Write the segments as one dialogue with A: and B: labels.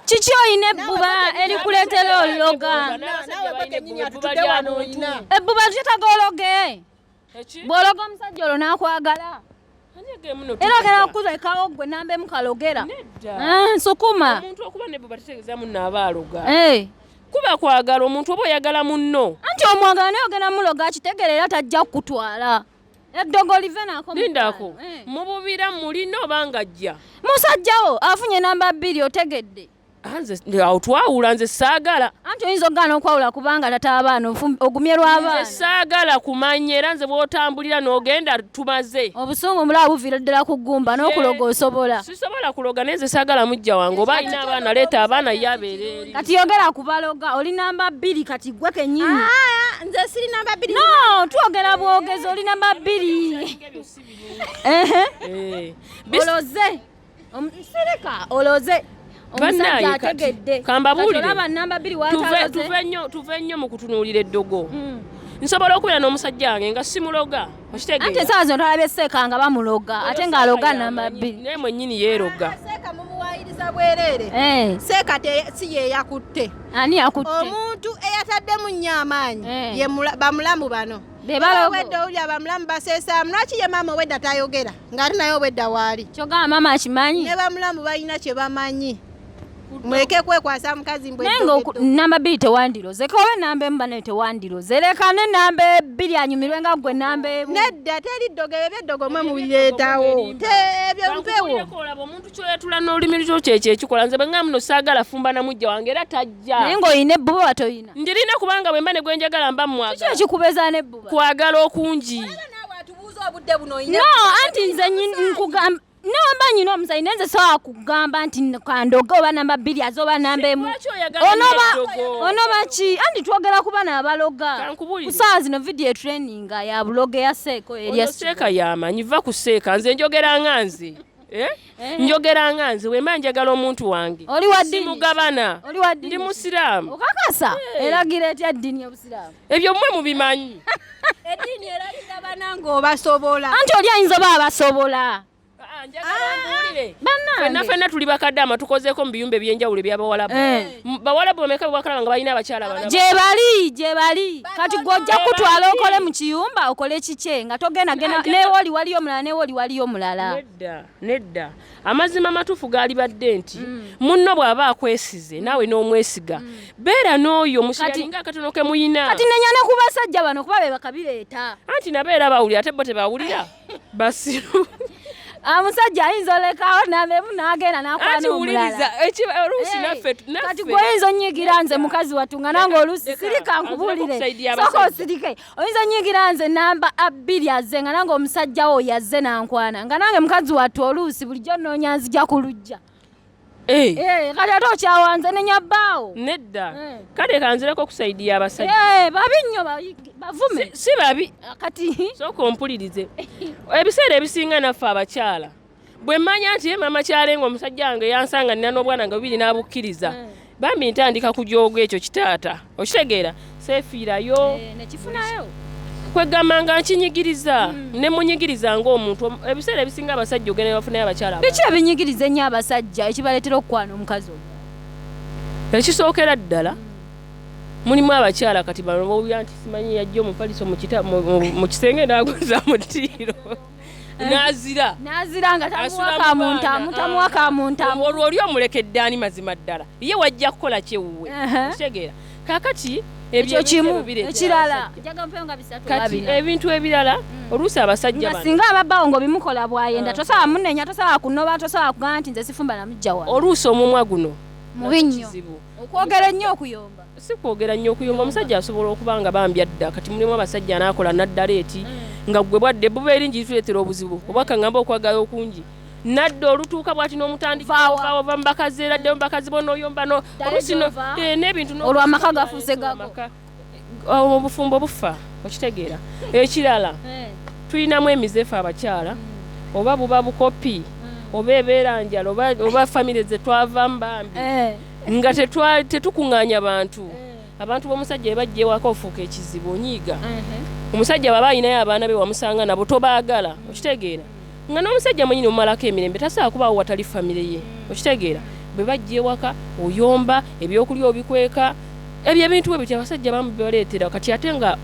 A: Kiki oyina ebbuba erikuleetera ologa?
B: Naawe gwe kennyini atutudde wano oyina.
A: Ebbuba lyetaaga ologe. Bw'ologa omusajja olwo n'akwagala. Era ogenda kukulekawo gwe namba emu kalogera.
C: Nedda.
A: Ah, nsukuma.
C: Omuntu okuba nebbuba tetegeeza munno aba aloga.
A: Eh.
C: Kuba kwagala omuntu oba oyagala munno.
A: Anti omwagala naye ogenda muloga akitegere era tajja kukutwala. Eddogo live nako.
C: Lindako.
A: Eh.
C: Mububira mulina oba nga ajja.
A: Musajjawo afunye namba 2 otegedde.
C: Nze awo twawula, nze saagala.
A: Anti oyinza okugaana okwawula kubanga tata abaana ogumye lw'abaana.
C: Nze saagala kumanya era nze bw'otambulira n'ogenda tumaze.
A: Obusungu mulaba buviira ddala ku ggumba n'okuloga osobola.
C: Sisobola kuloga naye nze saagala mujja wange oba alina abaana leeta abaana ye abeere eri.
A: Kati yogera ku baloga oli namba 2 kati ggwe kennyini.
B: Nze siri namba 2.
A: No, twogera bwogezi oli namba 2. Ehe. Oloze. Sirika oloze. Omusajja ategedde.
C: Kambabuulire.
A: Olaba namba 2 wataloze.
C: Tuve nnyo mu kutunuulira eddogo. Nsobola okubeera n'omusajja wange nga simuloga. Okitegeera?
A: Ante essaawa zino twalabye Seeka nga bamuloga ate ng'aloga namba 2.
C: Naye mwennyini yeeroga.
B: Seeka mumuwaayiriza bwereere. Seeka si ye yakutte.
A: Ani yakutte?
B: Omuntu eyataddemu nnyo amaanyi ye bamulamu bano.
A: Be balogo.
B: Obwedda owulira bamulamu baseesaamu. Lwaki ye maama obwedda tayogera ng'ate naye obwedda waali?
A: Kyogamba maama akimanyi?
B: Ne bamulamu balina kye bamanyi. Muleke kwekwasa mukazi mbwe.
A: Naye nga namba 2 tewandiroze. Oba namba 1 banaye tewandiroze. Leka ne namba 2 anyumirwe nga ggwe namba 1.
B: Nedda teri ddogo, ebyo by'eddogo mwe mubireetawo. Ebyo mpewo.
C: Olaba omuntu ky'oyatula n'olulimi lwo kyekyo ekikola. Nze bwe ngamba muno saagala fumba na mujja wange era tajja.
A: Naye ng'olina ebbuba oba toyina?
C: Ndirina kubanga bwe mba ne gwe njagala mba mmwagala.
A: Kiki ekikubeeza n'ebbuba?
C: Kwagala okungi.
A: No, anti nze nkugamba namba nyina omusajja naye nze sobola kugamba nti kandoge oba namba 2 aze oba namba 1. Onoba ki? Anti twogera ku bana abaloga. Ku ssaawa zino video training ya buloge ya Seeka erya
C: Seeka y'amanyi, va ku Seeka. Nze njogera nga nze. Njogera nga nze bwe mba njagala omuntu wange.
A: Oli wa ddiini?
C: Simugabana.
A: Oli wa ddiini?
C: Ndi musiraamu.
A: Okakasa? Eragira etya ddiini y'obusiraamu?
C: Ebyo mmwe mubimanyi.
B: Eddiini eragira banange obasobola.
A: Anti oli ayinza oba abasobola.
C: Ffenna ffenna tuli bakadde tukozeeko mu biyumba eby'enjawulo eby'abawalabu. Bawalabu bameka be wakalaba nga balina abakyala bana?
A: Gye bali, gye bali. Kati gwe ojja kutwala okole mu kiyumba okole kikye nga togenda genda neewoli waliyo omulala neewoli waliyo omulala.
C: Nedda, nedda. Amazima amatuufu gaalibadde nti munno bw'aba akwesize naawe n'omwesiga. Beera n'oyo musharinga akatono ke muyina.
A: Kati nenya ne ku basajja bano kuba be bakabireeta.
C: Anti nabo era bawulira ate bo tebawulira. Basiru.
A: Omusajja ayinza olekawo namba emu n'agenda n'akwana omulala.
C: Oluusi naffe.
A: Kati gwe oyinza onnyigira nze mukazi wattu nga nange oluusi sirika nkubuulire. Sooka osirike. Oyinza onnyigira nze namba 2 azze nga nange omusajja wo yazze n'ankwana. Nga nange mukazi wattu oluusi bulijjo nnoonya nzija ku luggya. Kati ate okyawanze nenya bbaawo.
C: Nedda. Kale kanzireko kusaidia abasajja.
A: Babi nnyo bavume.
C: Si babi.
A: Kati
C: sooka ompulirize. Ebiseera ebisinga naffe abakyala bwe mmanya nti ye maama kyalenga omusajja wange yansanga nina n'obwana nga bubiri n'abukkiriza. Bambi ntandika kujooga ekyo kitaata. Okitegeera? Seefiirayo.
A: Nekifunayo.
C: Kwegamba nga nkinyigiriza ne munyigiriza ng'omuntu. Ebiseera ebisinga abasajja ogenda ne bafunayo abakyala abalala.
A: Biki ebinyigiriza ennyo abasajja ekibaleetera okukwana omukazi omulala?
C: Ekisookera ddala mulimu abakyala kati bano bawulira nti simanyi yajja omufaliso mu kisenge n'aguza mu ttiiro. N'azira.
A: N'azira nga tamuwa kamuntamu, tamuwa kamuntamu.
C: Olwo oli omulekedde ani mazima ddala? Ye wajja kukola kyewuwe. Okitegeera? Kaakati
A: ekyo kimu ekirala.
C: Kati ebintu ebirala oluusi abasajja bano.
A: Singa ababbawo ng'obimukola bw'ayenda tosobola munenya, tosobola kunoba, tosobola kugamba nti nze sifumba na mujja wange.
C: Oluusi omumwa guno
A: mubi nnyo. Okwogera ennyo okuyomba.
C: Si kwogera nnyo okuyomba, omusajja asobola okuba nga bambi adda. Kati mulimu abasajja anaakola n'addala eti nga ggwe bwadde ebbuba eringi lituleetera obuzibu oba kaŋŋamba okwagala okungi. Nadda olutuuka bw'ati n'omutandika ova mu bakazi era adde mu bakazi bo n'oyomba oluusi n'ebintu
A: olwo amaka gafuuse gago.
C: Obufumbo bufa okitegeera. Ekirala tulinamu emize ffe abakyala oba buba bukopi oba ebeera njala oba famire ze twavamu bambi nga tetukuŋŋaanya bantu. Abantu b'omusajja bwe bajja ewaka ofuuka ekizibu onyiiga. Omusajja bw'aba alinayo abaana be wamusanga nabo tobaagala okitegeera. Nga n'omusajja mwennyini omumalako emirembe tasobola kubaawo watali famire ye okitegeera. Bwe bajja ewaka oyomba, ebyokulya obikweka, ebyo ebintu bwe bityo abasajja bamu bibaleetera. Kati ate nga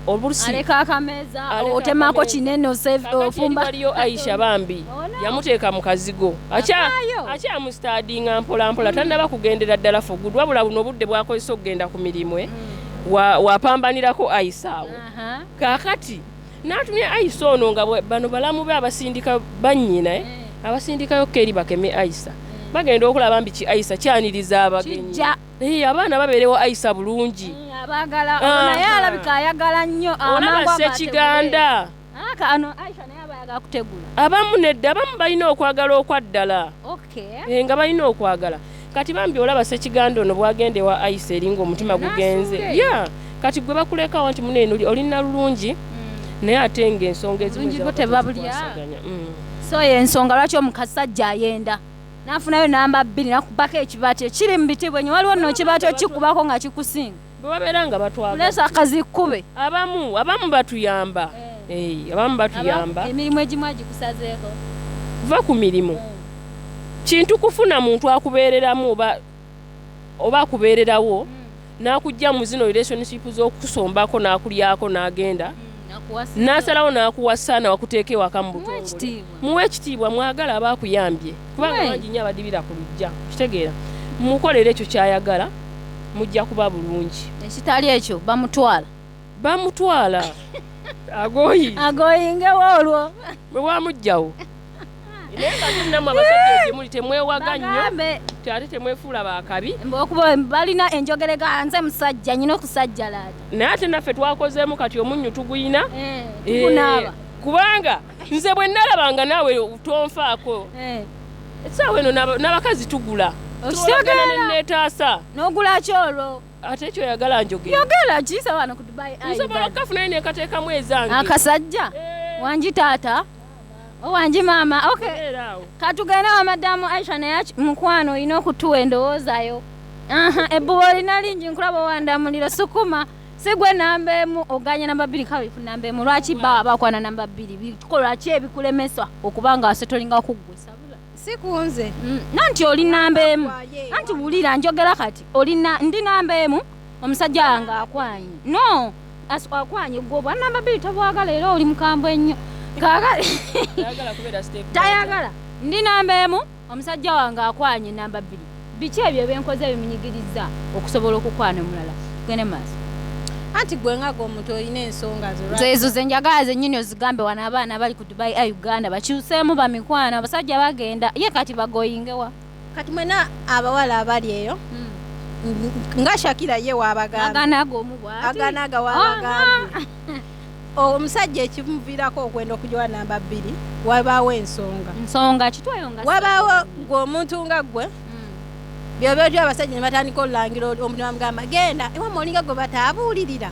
C: oluusi
A: aleka akameeza,
C: Aleka
A: otemako
C: akameeza.
A: kinene,
C: Kakati eri
A: ofumba.
C: waliyo Aisha bambi
A: Oh, no.
C: yamuteeka mu kazigo.
A: Afaayo.
C: Akyamustadinga mpola mpola, tannaba kugendera ddala for good, wabula buno obudde bwakozesa okugenda ku mirimu wapambanirako Aisha awo. Kaakati n'atumya Aisha ono nga bano balamu be abasindika bannyina, abasindikayo keri bakeme Aisha. Bagenda okulaba mbi ki Aisha kyaniriza abagenyi.
A: Kijja.
C: Abaana babeerewo Aisha bulungi.
A: Abaagala naye alabika ayagala nnyo
C: Olaba
A: amangu ago
C: Ssekiganda.
A: ategule. Ano Aisha naye aba ayagala kutegula.
C: Abamu nedda, abamu balina okwagala okwaddala. Nga balina okwagala. Kati bambi olaba Ssekiganda ono bwagenda ewa Aisha eri ng'omutima gugenze.
A: N'asuula eyo.
C: Yeah. Kati gwe bakulekawo nti munene olina lulungi, naye ate ng'ensonga ezimu
A: Bulungi bwo
C: ez'abakazi
A: tebabulya.
C: zikwasaganya.
A: So yensonga lwaki omukasajja ayenda n'afunayo namba 2 nakubako ekibaati ekiri mu biti bwenye, waliwo nno ekibaati okikubako nga kikusinga.
C: Bwe babeera nga batwagala.
A: Kuleesa akazikube.
C: Abamu batuyamba. Abamu batuyamba.
A: Emirimu egimu agikusazeeko.
C: Va ku mirimu. Kintu kufuna muntu akubeereramu oba akubeererawo, n'akujja mu zino relationship z'okusombako n'akulyako n'agenda. N'asalawo n'akuwasa n'akuteeka ewaka mu
A: Muwe
C: butongole.
A: ekitiibwa.
C: Muwe ekitiibwa, mwagala aba akuyambye. Kubanga bangi nnyo abadibira ku luggya. Kitegeera. Mukolere ekyo ky'ayagala, mujja kuba bulungi.
A: Ekitali ekyo bamutwala.
C: Bamutwala. Agoyi.
A: Agoyingewo olwo.
C: Bwe wamuggyawo. Naye nga tunnamu abasajja gye muli temwewaga nnyo.
A: Bagambe.
C: Ate temwefuula baakabi.
A: Mbu okuba balina enjogereka nze musajja nnina okusajjalaata.
C: Naye ate naffe twakozeemu kati omunnyu tuguyina.
A: Tugunaaba.
C: Kubanga nze bwe nalabanga naawe tonfaako. Essaawa eno n'abakazi tugula.
A: Okitegeera?
C: Tuwalagana ne neetaasa.
A: N'ogula ki olwo?
C: Ate ekyo oyagala njogere.
A: Yogera ki wano ku Dubai Eye?
C: Nsobola okukafunayo ne nkateekamu ezange.
A: Akasajja? Wangi taata? Owangi maama? Okay.
C: Beera awo.
A: Katugende wa madamu Aisha naye mukwano olina okutuwa endowoozayo. Ebbuba olina lingi, nkulaba owanda muliro. Sukuma si gwe namba emu oganya namba 2, kawe ku namba emu. Lwaki bba bakwana namba 2? Bikolwa ki ebikulemesa okuba nga asetolinga kuggwe? Sabula.
B: Si kunze.
A: Nanti oli namba emu.
B: Waye.
A: Anti wulira njogera kati oli ndi namba emu, omusajja wange akwanye. No, akwanye gwe obwa namba 2 tobwagala era oli mukambwe ennyo.
C: Tayagala kubeera step.
A: Tayagala. Ndi namba emu, omusajja wange akwanye namba 2. Biki ebyo byenkoze ebimunyigiriza okusobola okukwana omulala? Tugende maaso.
B: Anti gwe nga gwe omuntu olina ensonga zo,
A: Nze ezo ze njagala zennyini ozigambe wano abaana bali ku Dubai Eye Uganda bakyuseemu bamikwano, abasajja bagenda ye kati bagoyingewa.
B: Kati mwenna abawala abali eyo, nga Shakira ye w'abagambye.
A: Aganaga omu bw'ati.
B: Aganaga w'abagambye. Omusajja ekimuviirako okwenda okugiwa namba 2, wabaawo ensonga.
A: Nsonga kitwayo nga
B: Wabaawo gwe omuntu nga ggwe. Byoba otyo abasajja ne batandika olulangira omuntu bamugamba, genda ewammwe olinga gwe bataabuulirira.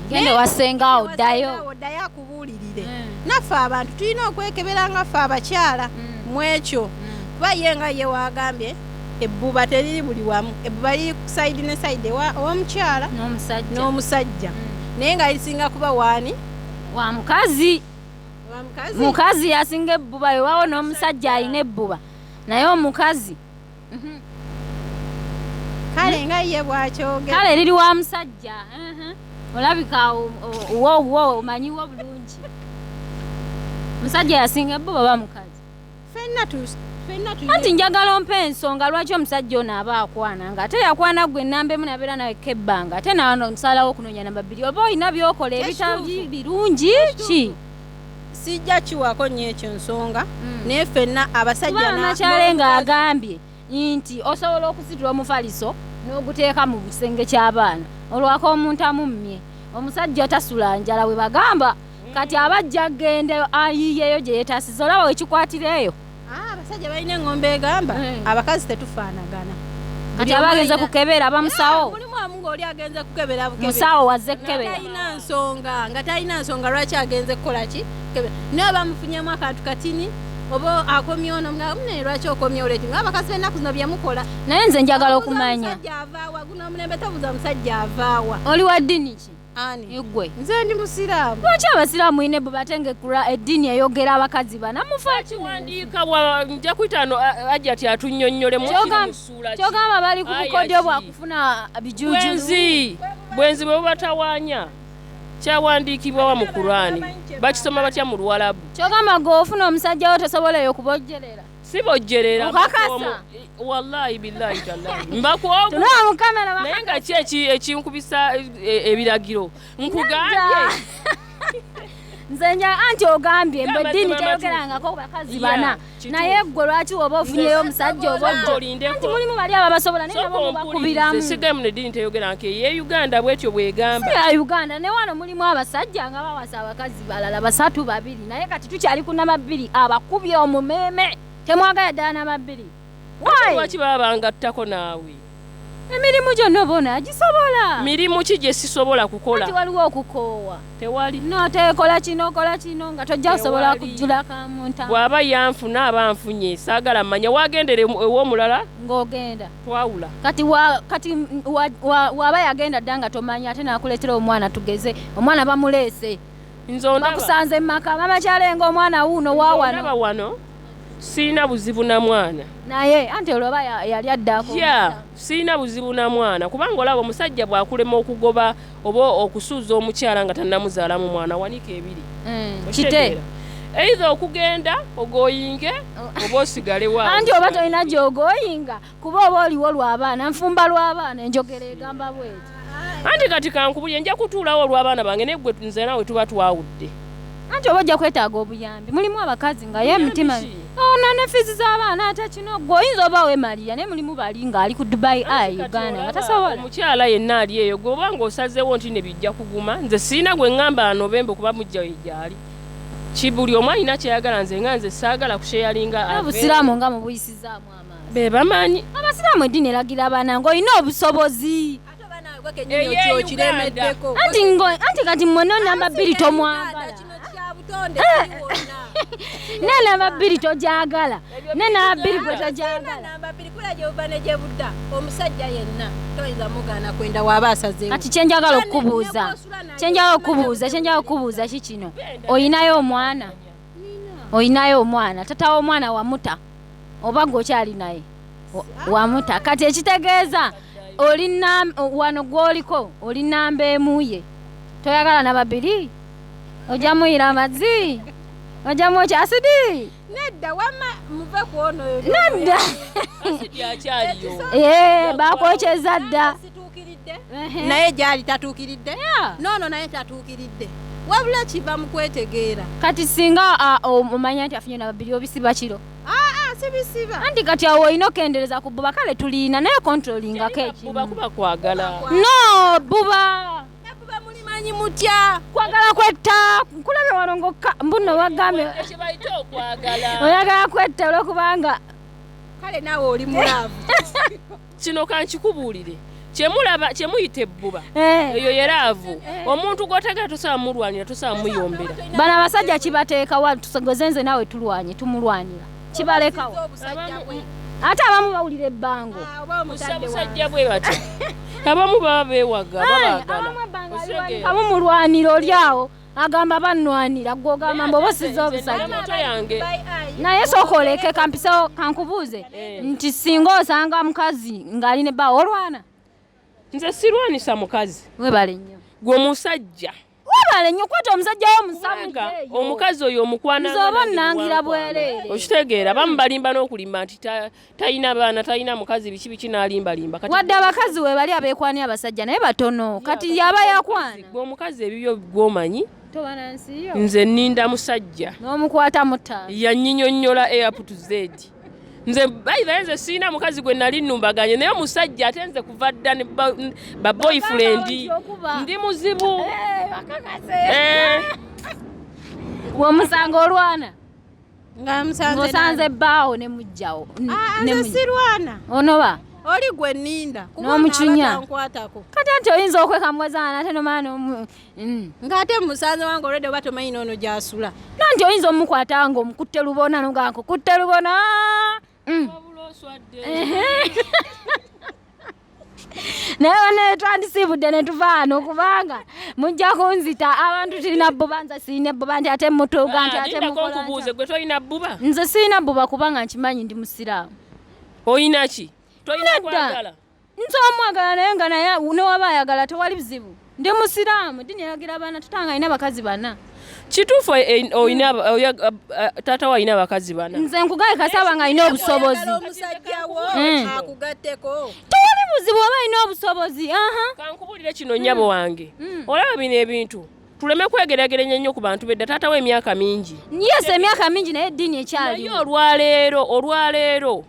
A: Genda ewasengaawo ddayo.
B: Ewasengaawo ddayo akubuulirire. Naffe abantu tulina okwekebera nga ffe abakyala mu ekyo. Kuba ye nga ye wagambye ebbuba teriri buli wamu. Ebbuba liri ku side ne side ew'omukyala
A: N'omusajja.
B: n'omusajja. Naye nga lisinga kuba waani?
A: Wa mukazi.
B: Wa mukazi.
A: Mukazi yasinga ebbuba, weewaawo n'omusajja alina ebbuba. Naye omukazi.
B: Kale nga ye bw'akyogera.
A: Kale liri wa musajja. Olabika wo omanyiwo bulungi. Musajja yasinga ebbuba oba mukazi?
B: Ffenna ffenna
A: Anti njagala ompe ensonga lwaki omusajja ono aba akwana nga ate yakwana gwe nnamba emu nabeera nawe kebbanga ate naano nsalawo okunoonya namba 2 oba olina by'okola ebitali birungi ki?
B: Sijja kiwaako nnyo ekyo nsonga, naye ffenna abasajja
A: Kuba Nakyale
B: n'omukazi.
A: ng'agambye nti osobola okusitula omufaliso n'oguteeka mu kisenge ky'abaana olwako omuntu amummye. Omusajja tasula njala bwe bagamba. Kati abajja agende ayiyeeyo gye yeetaasiza, olaba wekikwatira eyo.
B: Abasajja balina eng'ombe egamba, abakazi tetufaanagana.
A: Kati abagenze kukebera abamusawo.
B: Mulimu amu ng'oli agenze kukebera bukebera.
A: Musawo wazze kukebera.
B: Nga talina nsonga lwaki agenze kukola ki? Kukebera. Naye bamufunyemu akantu katini oba akomye ono, nga munene lwaki okomye olwo ekyo? Ng'abakazi b'ennaku zino bye mukola.
A: Naye nze njagala
B: Obuuza
A: okumanya.
B: omusajja avaawa, guno omulembe tobuuza musajja avaawa.
A: Oli wa ddiini ki?
B: Ani?
A: Gwe.
B: Nze ndi musiraamu.
A: Lwaki abasiraamu mulina ebbuba ate nga eddiini eyogera abakazi bana mufa ki?
C: Kiwandiika bwa nja kuyita no Ajati atunnyonnyole mu kiri mu ssuula ki.
A: Kyogamba bali ku
C: Aya
A: bukodyo
C: ki?
A: bwa kufuna bijuujulu.
C: Bwenzi, bwenzi bwe bubatawaanya. Kyawandiikibwa wa mu Kuraani? Bakisoma batya mu Luwalabu?
A: Kyogamba gwe ofuna omusajja wo tosobola eyo kubojjerera.
C: Si bojjerera.
A: Okakasa?
C: Wallahi billahi tallahi. Mbakwogu.
A: Tunula mu kamera.
C: Naye nga ki ekinkubisa ebiragiro? Nkugambye.
A: Nze nja anti ogambye mbu
C: Amazima
A: eddiini
C: amatuufu.
A: teyogerangako bakazi
C: Yeah,
A: bana.
C: kituufu.
A: Naye gwe lwaki oba ofunyeyo omusajja
C: Sooka
A: obojjo?
C: olindeko.
A: Anti mulimu bali ababasobola naye
C: Sooka
A: nabo
C: ompulirize.
A: mubakubiramu.
C: Sigaye muno eddiini teyogera nti eye Uganda bwetyo bw'egamba.
A: Si ya Uganda ne wano mulimu abasajja nga bawasa abakazi balala basatu babiri, naye kati tukyali ku namba bbiri abakubye omumeeme. Temwagala ddala namba bbiri. Why?
C: Lwaki baba bangattako naawe?
A: Emirimu gyonna oba onaagisobola?
C: Mirimu ki gye sisobola kukola?
A: Anti waliwo okukoowa.
C: Tewali.
A: Noteekola kino kola kino nga tojja kusobola
C: Tewali.
A: kujjula kamunta.
C: Bw'aba yanfuna aba nfunye, saagala mmanya wagendere ew'omulala
A: Ng'ogenda.
C: twawula.
A: Kati waba yagenda dda nga tomanyi ate n'akuleetera omwana, tugeze omwana bamuleese.
C: Nze ondaba.
A: Bakusanze mu maka mama kyalenga omwana wuuno wa wano.
C: Ondaba wano sirina buzibu na mwana.
A: Naye anti olwo oba yali addaako.
C: Ya, sirina buzibu na mwana kubanga olaba omusajja bw'akulema okugoba oba okusuuza omukyala nga tannamuzaalamu mwana wanika ebiri.
A: Kite.
C: Okitegeera? Either okugenda ogoyinge oba osigale waawo.
A: Anti oba tolina gy'ogoyinga kuba oba oliwo lw'abaana, nfumba lw'abaana, enjogera egamba bweti.
C: Anti kati kankubulye nja kutuulawo olw'abaana bange naye gwe nze naawe tuba twawudde.
A: Anti oba ojja kwetaaga obuyambi. Mulimu abakazi nga ye emitima
C: ki?
A: ona ne fiizi z'abaana ate kino gwe oyinza oba weemalira naye mulimu bali ng'ali ku Dubai Eye
C: Kati
A: Uganda nga
C: olaba
A: tasobola.
C: Omukyala yenna ali eyo gwe oba ng'osazeewo nti ne bijja kuguma, nze sirina gwe ŋŋamba anobe kuba mujja we gy'ali. Ki buli omu alina ky'ayagala, nze nga nze saagala kusheyalinga ave.
A: Obusiraamu nga mubuyisizaamu amaaso.
C: Be bamanyi.
A: Abasiraamu eddiini eragira abaana ng'olina obusobozi.
B: Ate oba naawe gwe kennyini
C: Eye
B: okiremeddeko.
A: Anti kati mmwe namba bbiri tomwagala.
B: Kino kya butonde kiri wonna.
A: Ne namba bbiri togyagala. Ne namba bbiri gwe togyagala.
B: Namba bbiri kula gye buva ne gye budda, omusajja yenna toyinza mugaana kwenda w'aba asazeewo.
A: Kati kye njagala okukubuuza, kye njagala okukubuuza ki kino. Oyinayo omwana? Oyinayo omwana? Tata w'omwana wamuta oba gw'okyali naye? Wamuta. Kati ekitegeeza oli wano gw'oliko oli namba emu ye. Toyagala na babiri? Ojja muyira amazzi? Ojja mwokya asidi?
B: Nedda, wamma muve ku ono oyo.
A: Nedda.
C: Asidi akyaliyo.
A: Bakwokyeza dda.
B: Situukiridde. Naye gy'ali tatuukiridde. Noono naye tatuukiridde. Wabula kiva mu kwetegeera.
A: Kati singa omanya nti afunye na babiri obisiba kiro.
B: Aa, sibisiba.
A: Anti kati awo olina okendeereza ku bbuba, kale tuliina naye controllingako ekimu.
C: Buba kuba kwagala.
A: No, bbuba.
B: Ebbuba mulimanyi mutya?
A: Kwagala kwetta, nkulabye wano ng'okka mbuno wagambye.
C: Ekyo bayita okwagala.
A: Oyagala kwetta olwokubanga
B: Kale naawe oli mulaavu.
C: Kino kankikubuulire. Kyemulaba kyemuyita ebbuba. Eyo ye love. Omuntu gw'otegera tosobola mulwanira, tosobola muyombera.
A: Bano abasajja kibateekawa tusogoze nze naawe tulwanye tumulwanira. Kibalekawo.
B: Obusajja bwe.
A: Ate abamu bawulira ebbango.
B: Oba omutadde
C: Busajja bwe batyo. Abamu baba beewaga, babaagala.
A: Abamu ebbango
C: Osegera.
A: aliwanika mumulwanira oli awo agamba bannwanira gwe ogamba mbu oba osiza obusajja.
C: Moto yange.
A: Naye sooka oleke kampisewo kankubuuze nti singa osanga mukazi ng'ali ne bbaawo olwana?
C: Nze sirwanisa mukazi.
A: Webale nnyo.
C: Gwe musajja.
A: Webale nnyo kwata omusajja wo
C: Kubanga
A: omusamu.
C: omukazi oyo omukwana
A: Nze oba nnangira bwereere.
C: Okitegeera, abamu balimba n'okulimba nti talina baana, talina mukazi, biki biki n'alimbalimba. Kati
A: Wadde abakazi we bali abeekwanira abasajja naye batono. Kati yaba yakwana.
C: Gwe omukazi ebibyo gw'omanyi,
A: Toba na nsi yo.
C: nze nninda musajja.
A: N'omukwata mutaano.
C: Yannyinnyonnyola A up to Z. Nze by the way nze sirina mukazi gwe nali nnumbaganye naye omusajja ate nze kuva dda ne ba boyfriend ndi muzibu.
A: Bw'omusanga olwana.
B: Nga musanze
A: Ng'osanze bbaawo ne mujjawo.
B: Nze sirwana.
A: Onoba?
B: Oli gwe nninda. Kuba
A: N'omucunya.
B: ono aba tankwatako.
A: Kati anti oyinza okwekamwazaana ate nomala n'omu.
B: Ng'ate musanze wange olwedde oba tomanyi n'ono gy'asula.
A: Nanti oyinza omukwata ng'omukutte lubona n'ogamba nkukutte lubona.
C: Wabula oswadde.
A: Naye bane twandisiibudde ne tuva wano kubanga Mujja kunzita abantu. Tulina bbuba, nze siina ebbuba nti ate mutuuga nti ate
C: lindako
A: mukola
C: nkubuuze,
A: ntya.
C: Gwe tolina bbuba?
A: Nze siina bbuba kubanga nkimanyi ndi musiraamu.
C: Oyina ki? Tolina
A: Nedda.
C: kwagala?
A: Nze omwagala, naye nga naye newaba ayagala tewali buzibu. Ndi musiraamu, dini eragira abaana tutanga alina bakazi bana.
C: Kituufu, oyina taata wo alina abakazi bana.
A: Nze nkugaye kasaba nga alina obusobozi.
B: Oyagala omusajja wo akugatteko.
A: Tewali buzibu oba alina obusobozi, aha.
C: Kankubulire kino, nnyabo wange, olaba bino ebintu tuleme kwegerageranya nnyo ku bantu bedda. Taata we emyaka mingi.
A: Yes, emyaka mingi, naye eddiini
C: Naye
A: ekyaliwo.
C: Olwaleero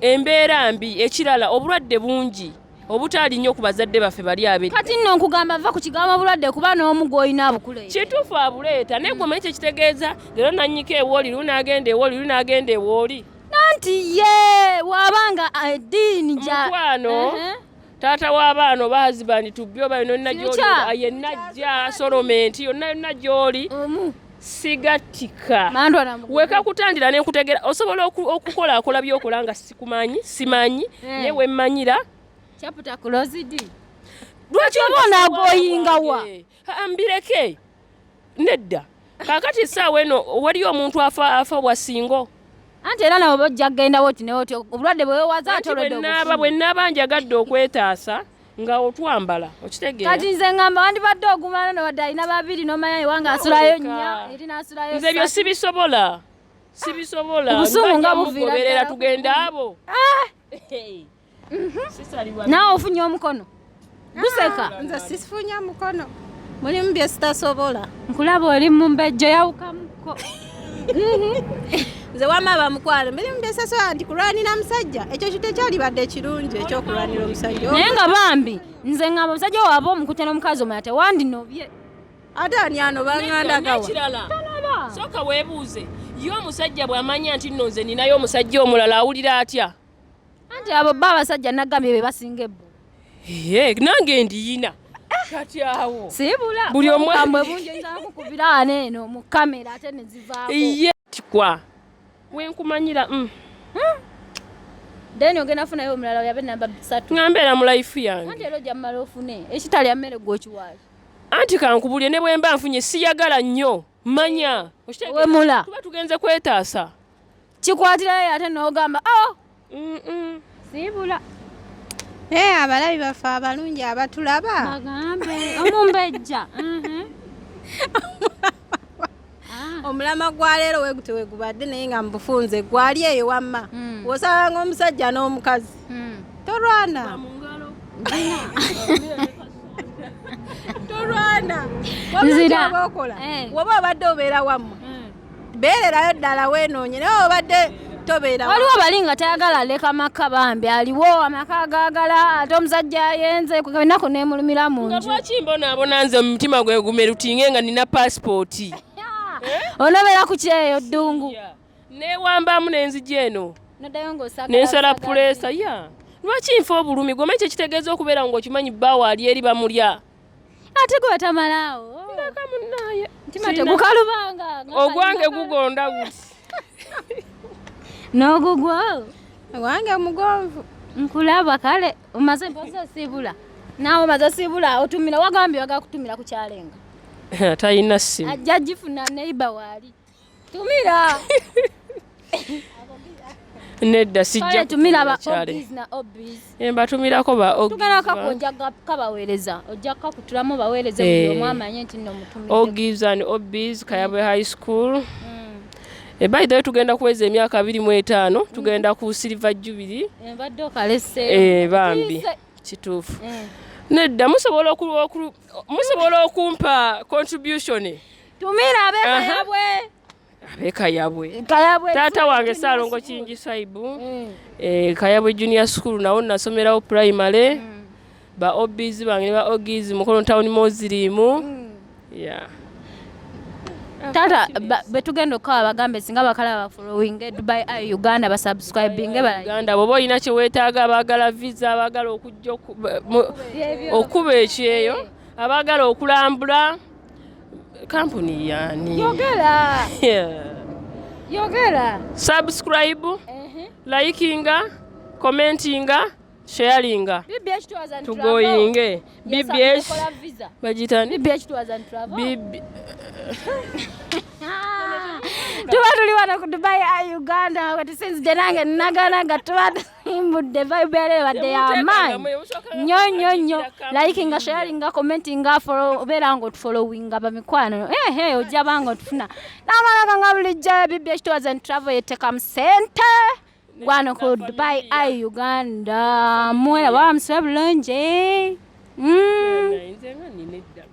C: embeera mbi. Ekirala, obulwadde bungi obutaali nnyo ku bazadde baffe bali abedda.
A: Kati nno nkugamba, va ku kigambo obulwadde, kuba n'omu gw'olina abukuleeta.
C: Kituufu, abuleeta, naye gwe omanyi kyekitegeeza? Leero nanyika ewooli, lunagenda ewooli, lunagenda ewooli.
A: Nanti ye waabanga eddiini gya
C: Mukwano, taata w'abaana oba husband to be oba yonna gy'oli,
A: Future.
C: yenna ajja solomenti yonna yonna gy'oli,
A: Omu
C: sigatika.
A: Mandwa namugugu.
C: Wekakutandira nenkutegera, osobola okukolaakola byokola nga sikumanyi, simanyi, naye wemmanyira.
A: Chapter closed.
C: Lwaki
A: Oba onaagoyinga wa?
C: wange? Aa, mbireke, nedda. Kaakati essaawa eno waliyo omuntu afa bwa single.
A: Anti era nawe bojja kugendawo oti neoti obulwadde bwewewaza ate
C: Anti
A: olwedde
C: bwe naaba
A: obufuna.
C: Bwe naaba njagadde okwetaasa nga otwambala, okitegeera?
A: Kati nze ngamba wandibadde ogumala nowadde alina babiri, nomanya ewange asulayo
C: Leka.
A: nnya, eri n'asulayo
C: Nze ebyo
A: ssatu.
C: sibisobola, sibisobola.
A: Obusungu nga
C: Mbajja
A: buviira
C: mugoberera
A: ddala.
C: tugende abo. Sisalibwa.
A: Naawe ofunye omukono guseka.
B: Nze sifunya mukono, mulimu bye sitasobola.
A: Nkulaba oli mu mbejjo yawukamuko.
B: Nze wama bamukwano, mulimu bye sitasobola nti kulwanira musajja, ekyo kintu ekyalibadde kirungi ekyokulwanira omusajja.
A: Naye nga bambi nze ngamba omusajja waaba omukute n'omukazi omulala tewandinobye.
B: Ate ani ano bangandagawa?
C: N'ekirala, sooka weebuuze, ye omusajja bw'amanya nti nno nze ninayo omusajja omulala, awulira atya?
A: Anti abo ba abasajja nagambye be basinga ebbu.
C: Ye, nange ndiyina kati awo.
A: Siibula.
C: Buli omu-
A: Obukambwe bungi, oyinza kukubira wano eno mu kamera ate ne zivaako.
C: Ye tikwa wenkumanyira.
A: Then ogenda funayo omulala oyabe namba 3.
C: Nga mbeera mu life yange.
A: Anti era ojja mmala ofune ekitalya mmere gweokiwaayo.
C: Anti kankubulye, ne bwe mba nfunye siyagala nnyo manya. Okitegeera?
A: Wemula.
C: Tuba tugenze kwetaasa.
A: Kikwatirayo ate n'ogamba o
C: Mm-mm.
A: siibula.
B: Naye abalabi baffe abalungi abatulaba,
A: Bagambe omumbejja.
B: Omulama gwa leero wegute wegubadde, naye nga mubufunze gwali eyo wamma wosabanga omusajja n'omukazi, tolwana.
C: Mu ngalo.
B: Tolwana.
A: Nzira.
B: Wabula okola woba obadde obeera wammwe, beererayo ddala weenoonye, naye obadde tobeera.
A: Waliwo bali nga tayagala aleka maka, bambi aliwo amaka agaagala, ate omusajja ayenze ennaku nemulumira mu
C: Nga
A: nju.
C: lwaki mbonaabona nze mu mutima gwe gumerutinge nga nina pasipooti?
A: Onobeera ku kyeyo ddungu.
C: Newambamu n'enzija eno.
A: Noddayo ng'osagala
C: Nensala
A: busagazi.
C: pressure ya lwaki nfa obulumi gome kyekitegeeza okubeera ng'okimanyi bbaawo ali eri bamulya.
A: Ate gwe tamalaawo.
C: Ndaka munnaye.
A: Mutima tegukalubanga nga
C: Ogwange
A: kalina-
C: gugonda guti.
A: N'ogugwo.
B: Wange mugonvu.
A: Nkulaba kale omaze mpozi osiibula, naawe omaze osiibula, otumira wagambye waga kutumira ku kyalenga.
C: Talina ssimu.
A: Ajja gifuna neiba waali tumira.
C: Nedda, sijja.
A: Kale tumira ba
C: kutumira kyale.
A: obis na obis.
C: Mbatumirako ba Ogis
A: Tugenda kako ojja kabaweereza, ojja kakutulamu baweereze buli omu amanye nti nno mutumidde.
C: Ogis and Obis, Kayabwe High School. By the way, tugenda kuweza emyaka 25, tugenda ku silver jubilee.
A: Mbadde okalese.
C: Bambi.
A: Tuyise.
C: Kituufu. Nedda, musobola musobola okumpa contribution.
A: Tumira abekayabwe.
C: Abekayabwe.
A: Kayabwe.
C: Taata wange Saalongo Kingi Swaibu. Kayabwe Junior School nawo nasomerawo primary. Ba Obis bange ne ba Ogis, Mukono Town Muslim. Yeah.
A: Taata betugenda okukawa bagambe singa bakalaba following Dubai Eye Uganda, basubscribinge bala.
C: Uganda, bw'oba olina kye weetaaga, abaagala visa, abaagala okujja okuba ekyeyo, abaagala okulambula kampuni yani.
A: Yogera.
C: Yeah.
A: Yogera.
C: Subscribe, likinga, commentinga, Sharinga.
A: BBH Tours and Travel.
C: Tugoyinge.
A: Yes,
C: BBH.
A: ekola visa.
C: Bagiyita ni?
A: BBH Tours and Travel.
C: BB.
A: Tuba tuli wano ku Dubai a Uganda, kati sinzidde nange naganaga, tuba tusimbudde. Vibe yaleero badde y'amaanyi nnyo nnyo nnyo. Likinga, sharinga, commentinga, follow, obeera nga otufollowinga, bamikwano, ehe, ojja banga otufuna n'amalaka nga bulijjo. BBH Tours and Travel yetekamu sente wano ku Dubai a Uganda. Mwera baba musibe bulungi.
C: Nze nga nina edda.